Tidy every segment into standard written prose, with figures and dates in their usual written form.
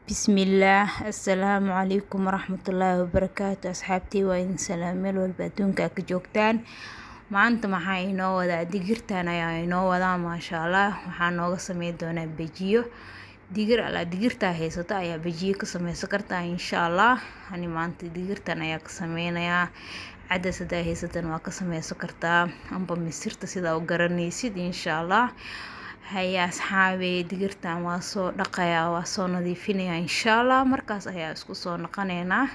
Bismillaah, assalaamu calaykum waraxmatullaahi wabarakaatu. Asxaabtii, waa idin salaam meel walba adduunka ka joogtaan. Maanta maxaa inoo wadaa? Digirtan ayaa inoo wadaa. Maasha Allah, waxaa nooga sameyn doonaa bejiyo digir. Alla digirtaa haysato ayaa bejiyo ka sameysan kartaa, insha Allah. Ani maanta digirtan ayaa ka sameynayaa. Cadas hadaa haysatan waa ka sameysan kartaa, amba misirta, sidaa u garanaysid, insha Allah. Haya asxaabey, digirtan waa soo dhaqayaa, waa soo nadiifinayaa, insha Allah. Markaas ayaa isku soo noqoneynaa,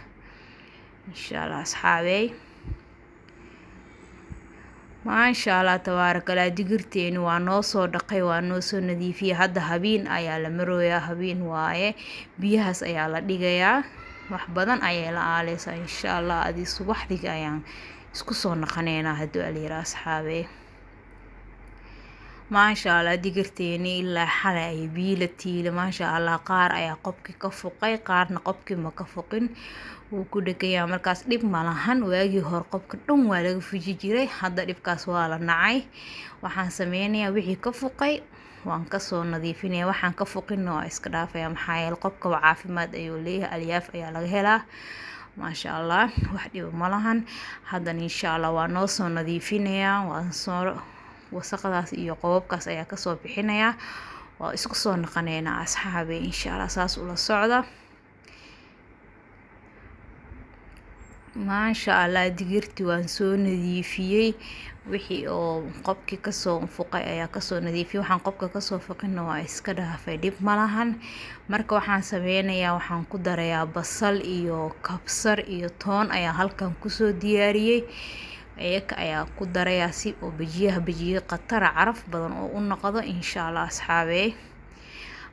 insha Allah. Asxaabey, maasha Allah, tabaarakallah. Digirteeni waa noo soo dhaqay, waa noo soo nadiifiyey. Hadda habiin ayaa la marooyaa, habiin waaye. Biyahaas ayaa la dhigayaa, wax badan ayay la aaleysaa, insha Allah. Adii subaxdiga ayaan isku soo noqoneynaa, hadduu alyira. Asxaabey, maasha Allah, digirteeni ilaa xalay ay biyo la tiila. Maasha Allah, qaar ayaa qobki ka fuqay, qaarna qobkii ma ka fuqin, wuu ku dheganyaa. Markaas dhib ma lahan. Waagii hore qobka dhan waa laga fuji jiray, hadda dhibkaas waa la nacay. Waxaan sameynayaa, wixii ka fuqay waan kasoo nadiifinaya, waxaan ka fuqinna waa iska dhaafaya. Maxaa yeele, qobkaba caafimaad ayuu leeyahay, alyaaf ayaa laga helaa. Maasha Allah, wax dhiba ma lahan. Haddana, insha Allah, waa noo soo nadiifinayaa, waan soo wasaqdaas iyo qobobkaas ayaa kasoo bixinayaa. Waa isku soo noqoneynaa, asxaabe, insha Allah. Saas ula socda. Maasha Allah, digirtii waan soo nadiifiyey. Wixii oo qobkii kasoo fuqay ayaa kasoo nadiifiyey, waxaan qobka kasoo fuqinna waa iska dhaafay, dhib ma lahan. Marka waxaan sameynayaa, waxaan ku darayaa basal iyo kabsar iyo toon ayaa halkan kusoo diyaariyey. Iyaka ayaa ku darayaa si oo bajiyaha bajiyo khatara, caraf badan oo u noqdo, insha Allah. Asxaabey,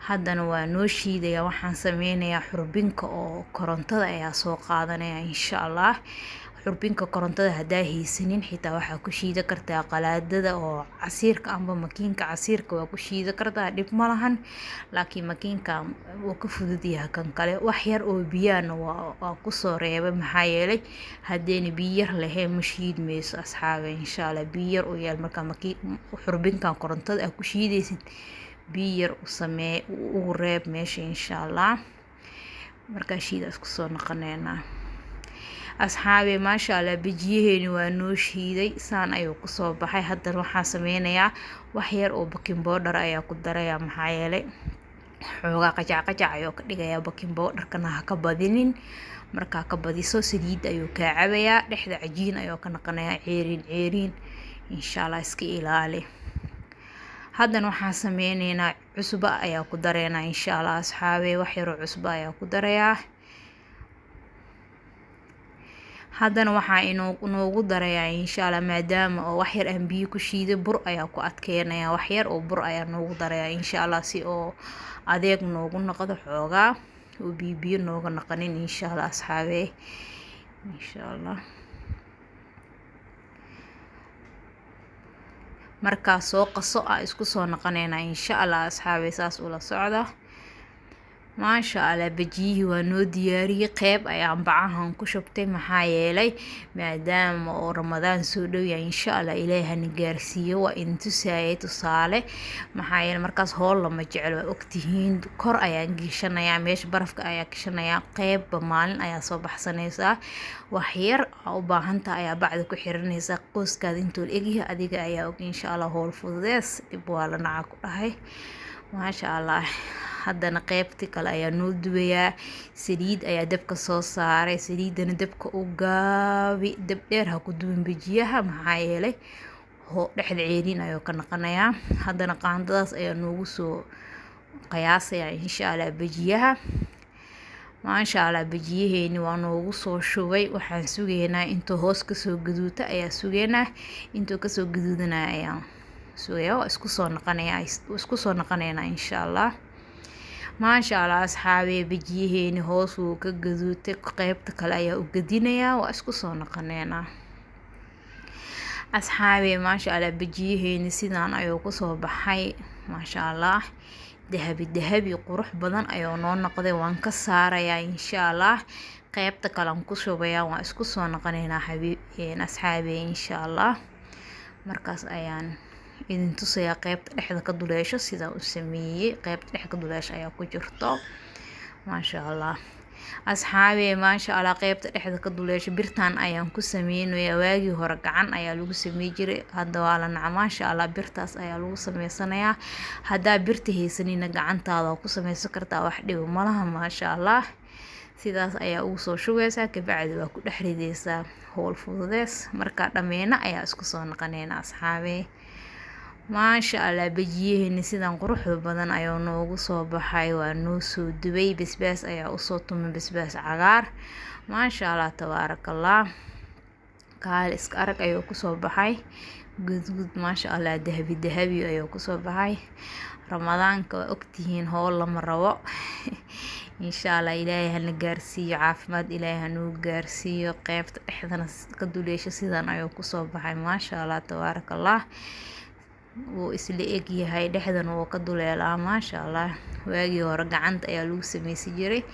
haddana waa noo shiidaya. Waxaan sameynayaa, xurbinka oo korontada ayaa soo qaadanaya, insha Allah. Xurbinka korontada haddaa haysanin xitaa, waxaa ku shiida kartaa qalaadada oo casiirka amba makiinka casiirka waa ku shiida kartaa, dhib ma lahan. Laakiin makiinka wuu ka fudud yahay kan kale. Wax yar oo biyahana waa kusoo reebay, maxaa yeelay haddayna biyo yar lahayn ma shiidmayso, asxaabe, insha Allah. Biyo yar u yeel markaa xurbinkan korontada aad ku shiidaysid, biyo yar u samee, ugu reeb meesha, insha Allah. Markaa shiida isku soo noqoneynaa. Asxaabe, maasha Allah, bajiyaheeni waa noo shiiday, saan ayuu kusoo baxay. Haddana waxaa sameynayaa, wax yar oo baking powder ayaa ku darayaa, maxaa yeelay xoogaa qajac qajac ayuu ka dhigayaa. Baking powderkana ha ka badinin. Markaa ka badiso, saliid ayuu kaa cabayaa, dhexda cajiin ayuu ka noqonayaa, ceeriin ceeriin, insha Allah. Iska ilaali. Haddana waxaan sameyneynaa, cusbo ayaa ku dareynaa, insha Allah. Asxaabe, wax yaroo cusbo ayaa ku darayaa. Haddana waxaa inoogu darayaa, insha Allah, maadaama oo wax yar aan biyo ku shiiday, bur ayaa ku adkeynaya. Wax yar oo bur ayaa noogu darayaa, insha Allah, si oo adeeg noogu noqdo, xoogaa oo biyo biyo nooga noqonin, insha Allah. Asxaabe, insha Allah, markaa soo qaso ah isku soo noqoneynaa, insha Allah. Asxaabe, saas ula socda. Maasha Allah, bajiyihii waa noo diyaariyey. Qeyb ayaan bacahan ku shubtay, maxaa yeelay maadaama oo Ramadaan soo dhow yahay, insha Allah, Ilaahay hana gaarsiiyo. Waa idin tusaayay tusaale, maxaa yeelay markaas hool lama jecel, waa ogtihiin. Kor ayaan gishanayaa, meesha barafka ayaa gishanayaa. Qeybba maalin ayaa soo baxsanaysaa. Wax yar aa u baahantaha ayaa bacda ku xiranaysaa. Qoyskaada intuu la egyahay adiga ayaa og, insha Allah. Howl fududees, dhib waa la naca ku dhahay. Maasha Allah, haddana qeybti kale ayaa noo dubayaa. Saliid ayaa dabka soo saaray. Saliidana dabka u gaabi, dab dheer ha ku dubin bajiyaha, maxaa yeelay dhexda ceeriin ayuu ka noqonayaa. Haddana qaandadaas ayaa noogu soo qiyaasayaa, insha Allah, bajiyaha. Maasha Allah, bajiyaheeni waa noogu soo shubay. Waxaan sugeynaa intuu hoos kasoo gaduuto ayaa sugeynaa. Intuu kasoo gaduudanaya ayaan sugaya. Waa isku soo noqonaya, isku soo noqoneynaa, insha Allah. Maasha Allah, asxaabee, bajiyaheeni hoos wuu ka gaduutay, qeybta kale ayaa u gadinayaa. Waa isku soo noqoneynaa. Asxaabee, maasha Allah, bajiyaheeni sidaan ayuu kusoo baxay. Maasha Allah, dahabi dahabi qurux badan ayuu noo noqday. Waan ka saarayaa, insha Allah. Qeybta kalean ku shubayaa. Waan isku soo noqoneynaa, xabiib asxaabee, insha Allah. Markaas ayaan idin tusayaa qeybta dhexda ka duleesho sidaan u sameeyey. Qeybta dhexda ka duleesho ayaa ku jirto. Maasha Allah, asxaabe, maasha Allah. Qeybta dhexda ka duleesho birtan ayaan ku sameynayaa. Waagii hore gacan ayaa lagu samey jiray, hadda waa la naca. Maasha Allah, birtaas ayaa lagu sameysanayaa. Haddaa birta haysanina, gacantaada waa ku sameysan kartaa, wax dhiba malaha. Maasha Allah, sidaas ayaa ugu soo shubeysaa, kabacdi waa ku dhex rideysaa. Howl fududees. Markaa dhameyna ayaa isku soo naqaneyna, asxaabe. Maasha Allah, bajiyaheeni sidan quruxda badan ayuu noogu soo baxay. Waa noo soo dubay, basbaas ayaa usoo tumay, basbaas cagaar. Maasha Allah, tabaaraka Allah, kaal iska arag ayuu kusoo baxay, gudgud, maasha Allah, dahabi dahabi ayuu kusoo baxay. Ramadaanka waa ogtihiin, howl lama rabo. Insha Allah, Ilaahay hana gaarsiiyo caafimaad, Ilaahay hanuu gaarsiiyo. Qeybta dhexdana ka duleesho, sidan ayuu kusoo baxay. Maasha Allah, tabaaraka Allah, wuu isla egyahay, dhexdana wuu ka duleelaa. Maasha Allah, waagii hore gacanta ayaa lagu sameysan jiray,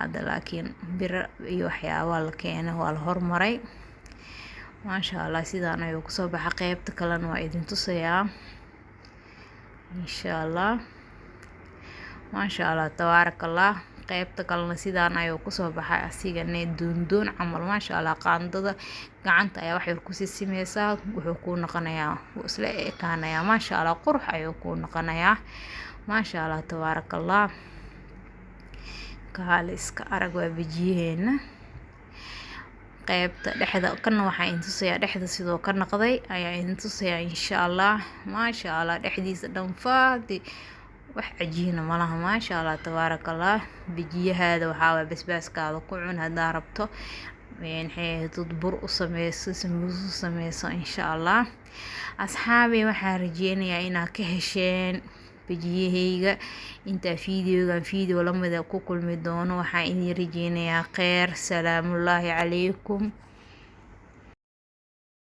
hadda laakiin biro iyo waxyaabaa la keenay, waa la hormaray. Maasha Allah, sidaan ayuu kusoo baxa. Qeybta kalena waa idin tusayaa, insha Allah. Maasha Allah, tabaaraka Allah, qeybta kalena sidaan ayuu kusoo baxay, asigana doondoon camal. Maasha Allah, qaandada gacanta ayaa wax yar kusii simeysaa, wuxuu kuu noqonayaa, wuu isla ekaanayaa. Maasha Allah, qurux ayuu kuu noqonayaa. Maasha Allah, tabaaraka Allah, kaale iska arag waa bajiyaheena. Qeybta dhexda kana waxaa idin tusayaa, dhexda sidoo ka noqday ayaa idin tusayaa, insha Allah. Maasha Allah, dhexdiisa dhan faadi, wax cajiina malaha. Maasha Allah, tabaaraka Allah. Bajiyahaada waxaa waay basbaaskaada ku cun haddaa rabto, maxay dad bur u sameyso, sambuus u sameyso, insha Allah. Asxaabi, waxaan rajeynayaa inaad ka hesheen bajiyahayga. Intaa videogan video lamida ku kulmi doono, waxaan idin rajeynayaa kheyr. Salaamullaahi calaykum.